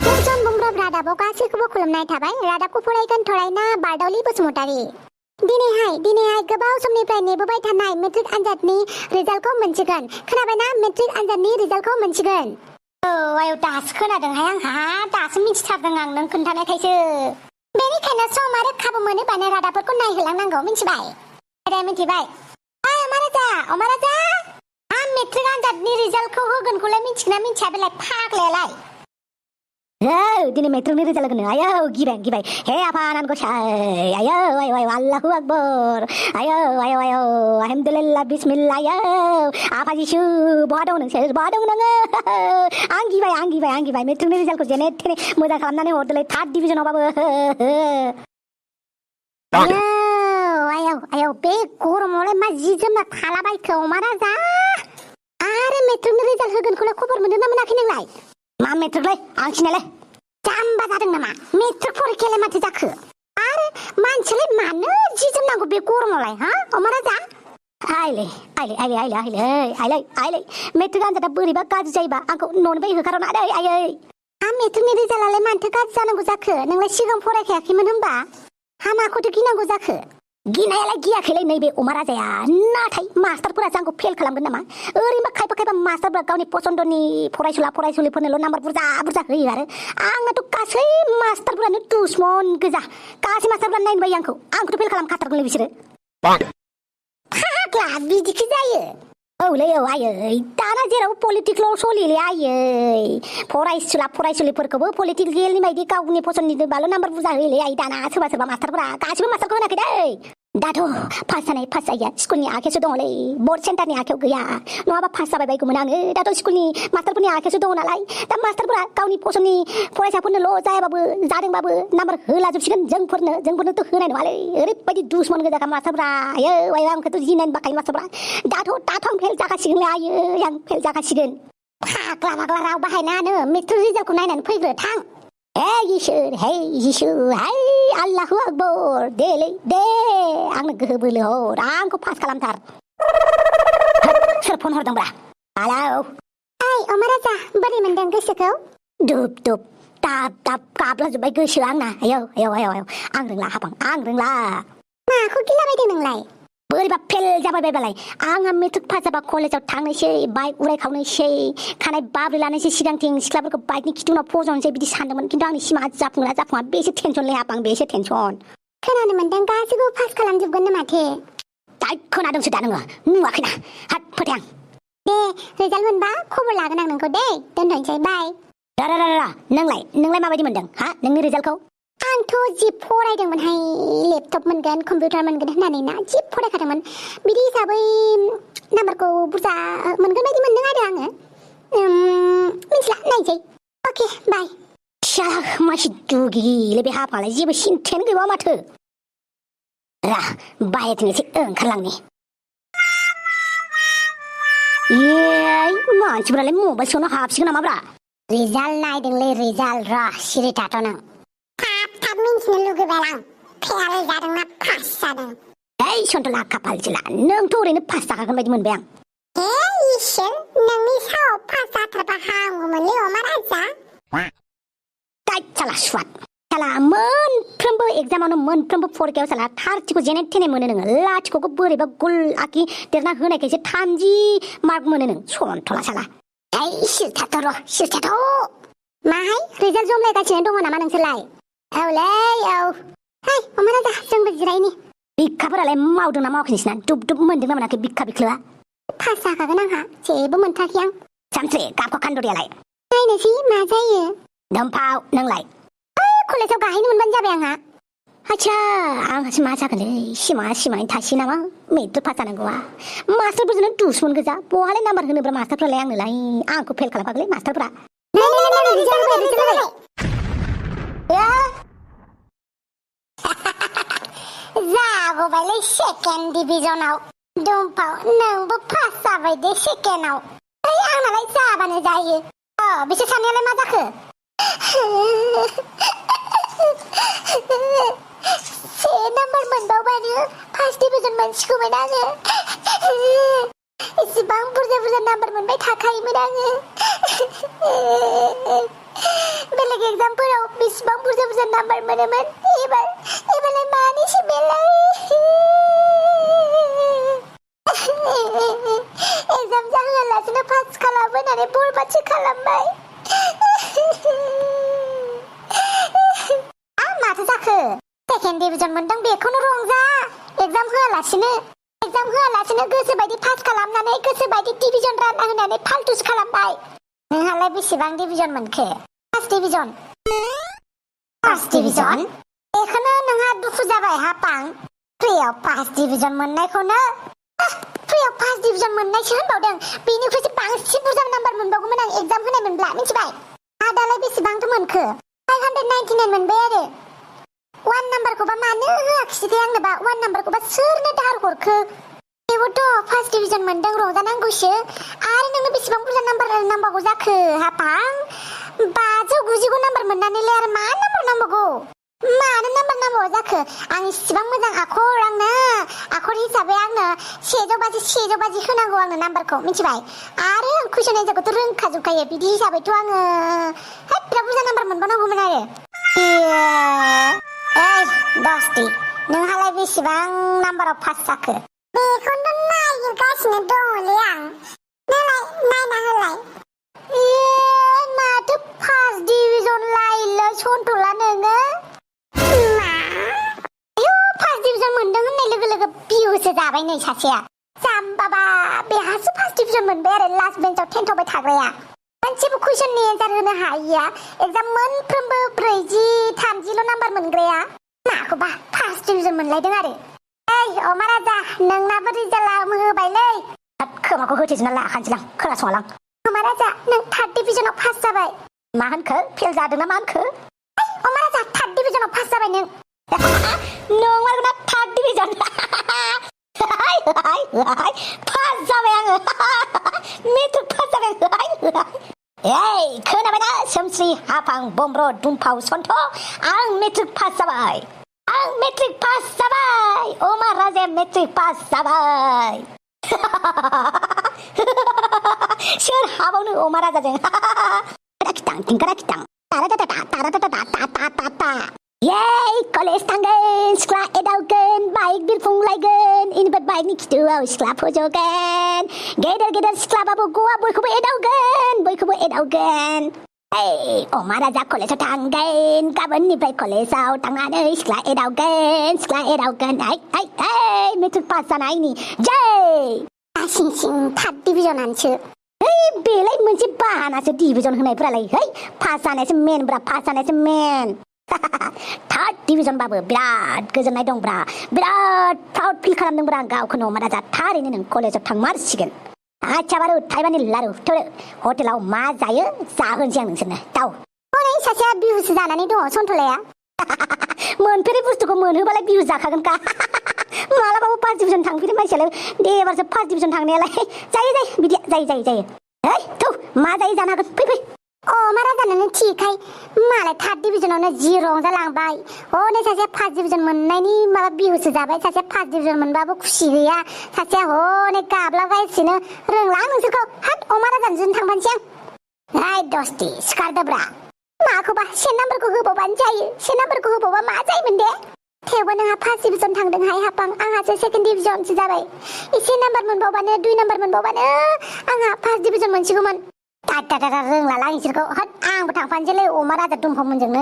जन बुंब्रा रादाबाव गासैखौबो खुलुमनाय थाबाय। रादाबखौ फरायगोन थरायना बारदावलि बसुमतारी। दिनैहाय गोबाव समनिफ्राय नेबोबाय थानाय मेट्रिक आनजादनि रिजाल्टखौ मोनसिगोन। खोनाबायना? मेट्रिक आनजादनि रिजाल्टखौ मोनसिगोन। औ आयौ दासो खोनादोंहाय आंहा दासो मिथिथारदों आं नों खोन्थानायखायसो। बेनिखायनो सम आरो खाबु मोनोबानो रादाबफोरखौ नायहोलांनांगौ मिथिबाय? दे मिथिबाय। ओइ अमा राजा आं मेट्रिक आनजादनि रिजाल्टखौ होगोनखौलाय मिथिगोना मिथिया बेलाय फाग्लायालाय? दिनै मेट्रिकनि रिजाल्ट होगोन आयौ गिबाय हे आफा आनान गसाइ आयौ आल्लाहु आकबर आयौ आलहामदुलिल्लाह बिस्मिल्लाह आयौ आफा जिसु बहा दं नोंसोर बहा दं नोङो? आं गिबाय मेट्रिकनि रिजाल्टखौ जेने थेने मोजां खालामनानै हरदोलै थार्ड डिभिजनावबाबो। आयौ बे गरमावलाय मा जि जोमना थालाबायखो अमा राजा? आरो मेट्रिकनि रिजाल्ट होगोनखौलाय खबर मोनदों ना मोनाखै नोंलाय? मा मेट्रिकलाय आं सिनायलाय जाम्बा जादों नामा? मेट्रिक फरिखायालाय माथो जाखो? आरो मानसियालाय मानो जि जोमनांगौ बे गरमावलाय हा अमा राजा? आइलै मेट्रिक आनजादा बोरैबा गाज्रि जायोबा आंखौ न'निफ्राय होखारना आयै मेट्रिकनि रिजाल्टआलाय मानोथो गाज्रि जानांगौ जाखो? नोंलाय सिगां फरायखायाखैमोन होनबा? माखौथो गिनांगौ जाखो? गिनायालाय गियाखैलै नैबे अमा राजाया, नाथाय मास्टारफोरासो आंखौ फेल खालामगोन नामा? ओरैनो खायफा मास्टारफोरा गावनि पसन्दनि फरायसुलिफोरनोल' नाम्बार बुरजा होयो आरो आंनाथ' गासै मास्टारफोरानो दुश्मन गोजा। गासै मास्टारफोरानो नायनो बायो आंखौथ' फेल खालामखाथारगोनलै बिसोरो। फाग्ला बिदिखि जायो? औलै आयै दाना जेराव पलिटिक्सल' सोलियोलै आयै फरायसुलिफोरखौबो पलिटिकेलनि बायदि गावनि पसन्दनिबाल' नाम्बार बुरजा होयोलै आयै दाना सोरबा मास्टारफोरा गासिबो मास्टारखौ होनाखै दै। दाथ' पास जायिया स्कुलनि आखायावसो दङलै बर्ड सेन्टारनि आखायाव गैया, नङाबा पास जाबाय बायगौमोन आङो। दाथ' स्कुलनि मास्टारफोरनि आखायावसो दङ नालाय दा मास्टारफोरा गावनि पसन्दनि फरायसाफोरनोल' जादोंबाबो नाम्बार होलाजोबसिगोन। जोंफोरनोथ' होनाय नङालै ओरैबायदि दुश्मन गोजाखा मास्टारफोरा। आयै आंखौथ' गिनानै बाखायो मास्टारफोरा। दाथ' आं फेल जाखासिगोनलै आयै आं फेल जाखासिगोन। फाग्ला राव बाहायनानो मेट्रिक रिजाल्टखौ नायनानै फैग्रो थां। हे इसोर हाय आल्लाहु आकबर दे आंनो गोहो बोलो हर आंखौ पास खालामथार। सोर फन हरदोंब्रा? हेलौ ओइ अमा राजा बोरै मोनदों गोसोखौ? दुब दाब गाबलाजोब्बाय गोसोआ आंना। आयौ आं रोंला माखौ गिलाबायदों नोंलाय? बोरैबा फेल जाबाय बायबालाय आंहा मेट्रिक पास जाबा कलेजाव थांनोसै बाइक उरायखावनोसै खानाय बाब्रै लानोसै सिगांथिं सिख्लाफोरखौ बाइकनि खिथुनाव फज'नोसै बिदि सानदोंमोन। खिन्थु आंनि सिमाङा जाफुङा बेसे टेनसनलै आं बेसे टेनसन। खोनानो मोनदों गासैबो पास खालामजोबगोननो माथो? दाय खोनादोंसो दा नोङो नुवाखैना हाथ फोथाय आं। दे रिजाल्ट मोनबा खबर लागोन आं नोंखौ। दे दोनथ'नोसै बाय। नोंलाय माबायदि मोनदों नोंनि रिजाल्टखौ? आंथ' जि फरायदोंमोनहाय लेपटप मोनगोन कम्पिउटार मोनगोन होननानै ना जि फरायखादोंमोन। बिदि हिसाबै नाम्बारखौ बुरजा मोनगोन बायदि मोनदों आरो आङो। मिथिला नायसै। अके बाय। मासि दुगिले बे हाफालाय जेबो सिन्थायानो गैया माथो। बाहेरथिं एसे ओंखारलांनि। मानसिफोरालाय मबाइल सोनो हाबसिगोन नामाब्रा? रिजाल्ट नायदोंलै रिजाल्ट र' सिरि थाथ' नों। थाब मिन्थिनो लुगैबाय आं फेल जादोंना पास जादों। सन्थला खाफालसोला नोंथ' ओरैनो पास जाखागोन बायदि मोनबाय आं। हे इसोर नोंनि सायाव पास जाथारबा हामगौमोनलै अमा राजा। मोनफ्रोमबो एग्जामावनो मोनफ्रोमबो फरिखायाव साला 30खौ जेने थेने मोनो नोङो। लाथिख'खौ बोरैबा गुल आखि देरना होनायखायसो 30 मार्क मोनो नों सन्थला साला। सिरथाथ' माहाय रिजाल्ट जमलायगासिनो दङ नामा नोंसोरलाय? औलै हाय अमा राजा जोंबो जिरायनि। बिखाफोरालाय मावदोंना मावाखै नोंसिना? दुब मोनदोंना मोनाखै बिखा? पास जाखागोन आंहा जेबो मोनथाराखै आं। सानसे गाबखौ खान्दरियालाय? नायनोसै मा जायो। दोमफाव नोंलाय? कलेजाव गाहैनो मोनबानो जाबाय आंहा। आच्छा आंहासो मा जागोनलै सिमाङै थासै नामा मेट्रिक पास जानांगौआ। मास्टारफोरजोंनो दुश्मन गोजा बहालाय नाम्बार होनोब्रा मास्टारफ्रालाय आंखौ फेल खालामखागोनलै मास्टारफ्रा। जागौबायलै सेकेन्ड डिभिजनाव। दुमफाव नोंबो पास जाबाय दे सेकेन्डआव। आंनालाय जाबानो जायो। बिसोर सानैयालाय मा जाखो? से नाम्बार मोनबावबानो फार्स्ट डिभिजन मोनसिगौमोन आङो। इसिबां बुरजा नाम्बार मोनबाय थाखायोमोन आङो। बेलेग बेलेग एग्जामफोराव बेसेबां बुरजा बुरजा नाम्बार मोनोमोन एबारलाय मानिसो बेलाय एग्जाम जाहोआलासिनो पास खालामहोनानै बरबादसो खालामबाय माथो जाखो सेकेन्ड डिभिजन मोनदों बेखौनो रंजा एग्जाम होआलासिनो गोसोबायदि पास खालामनानै गोसोबायदि डिभिजन रानना होनानै फालतुसो खालामबाय नोंहालाय बेसेबां डिभिजन मोनखो फार्स्ट डिभिजन बेखौनो नोंहा दुखु जाबाय हापां फ्रियाव फार्स्ट डिभिजन मोननायखौनो फ्रियाव फार्स्ट डिभिजन मोननायसो होनबावदों बेनिख्रुइसो बांसिन बुरजा नाम्बार मोनबावगौमोन आं एग्जाम होनाय मोनब्ला मिथिबाय दालाय बेसेबांथो मोनखो 599 मोनबाय आरो 1 नाम्बारखौबा मानो होआखिसै आंनोबा 1 नाम्बारखौबा सोरनो दाहार हरखो बेबोथ' फार्स्ट डिभिजन मोनदों रंजानांगौसो आरो नोंनो बेसेबां बुरजा नाम्बार नांबावगौ जाखो हापां 599 नाम्बार मोननानैलाय आरो मा नाम्बार नांबावगौ मानो नाम्बार नांबावगौ जाखो आं इसिबां मोजां आखर हिसाबै आंनो 100 होनांगौ आंनो नाम्बारखौ मिथिबाय आरो आं कुइसन एन्सारखौथ' रोंखाजोबखायो बिदि हिसाबैथ' आङो बिराद बुरजा नाम्बार मोनबावनांगौमोन आरो ओइ दस्ति नोंहालाय बेसेबां नाम्बाराव पास जाखो बेखौनो नागिरगासिनो दङलै आं नोंलाय नायना होलाय माथो फार्स्ट डिभिजन लायलै सन्थला नोङो मा फार्स्ट डिभिजन मोनदों होननाय लोगो लोगो बिहुसो जाबाय नै सासेया जाम्बाबा बेहासो फार्स्ट डिभिजन मोनबाय आरो लास्ट बेन्चआव थेन्थ'बाय थाग्राया मोनसेबो कुइसननि एन्सार होनो हायिया एग्जाम मोनफ्रोमबो 40-30 नाम्बार मोनग्राया माखौबा फार्स्ट डिभिजन मोनलायदों आरो ओइ अमा राजा नोंनाबो रिजाल्टआ होबायलै खोमाखौ होथेजोबना लाखानोसैलां खोनासङालां अमा राजा नों 3rd डिभिजनाव पास जाबाय मा होनखो फेल जादों ना मा होनखो अमा राजा 3rd डिभिजनाव पास जाबाय नों नंमारगौना 3rd डिभिजन पास जाबाय आङो मेट्रिक पास जाबाय एइ खोनाबायना सोमस्रि हापां बम्ब्र दुमफाव सन्थ आं मेट्रिक पास जाबाय अमा राजाया मेट्रिक पास जाबाय सोर हाबावनो अमा राजाजों Yeay, कलेज थांगोन सिख्ला एदावगोन बाइक बिरफुंलायगोन इनिफ्राय बाइकनि खिथुआव सिख्ला फज'गोन गेदेर सिख्लाबाबो गवा बयखौबो एदावगोन Hey, अमा राजा कलेजाव थांगोन गाबोननिफ्राय कलेजाव थांनानै सिख्ला एदावगोन ओइ मेट्रिक पास जानायनि जै सिं 3rd डिभिजनानोसो बेलाय मोनसे बाहानासो डिभिजन होनायफ्रालाय पास जानायसो मेन 3rd डिभिजनबाबो बिराद गोजोननाय दंब्रा बिराद प्राउड फिल खालामदोंब्रा आं गावखौनो अमा राजा थारैनो नों कलेजाव थांमारसिगोन आच्छा बारु थाइबानि लारु हटेलाव मा जायो जाहोनोसै आं नोंसोरनो दाउ हनै सासेया बिहुसो जानानै दङ सन्थलाया मोनफेरै बुस्थुखौ मोनहोबालाय बिहु जाखागोनखा मालाबाबो 1st डिभिजन थांफेरै मानसियालाय दे एबारसो 1st डिभिजन थांनायालाय जायो बिदि जायो थौ मा जायो जानो हागोन फै मा राजानो थिगखाय मालाय 3rd डिभिजनावनो जि रंजालांबाय हनै सासेया 1st डिभिजन मोननायनि माबा बिहुसो जाबाय सासेया 1st डिभिजन मोनबाबो खुसि गैया सासेया हनै गाबलागासिनो रोंला नोंसोरखौ हाट अमा राजाजों थांफानोसै आं दस्ति सिखारदोब्रा माखौबा 10 नाम्बारखौ होबावबानो जायो 10 नाम्बारखौ होबावबा मा जायोमोन दे थेवबो नोंहा 1st डिभिजन थांदोंहाय हापां आंहासो 2nd डिभिजनसो जाबाय एसे नाम्बार मोनबावबानो 2 नाम्बार मोनबावबानो आंहा 1st डिभिजन मोनसिगौमोन रोंला लां इसोरखौ हट आंबो थांफानोसैलै अमा राजा दुमफावमोनजोंनो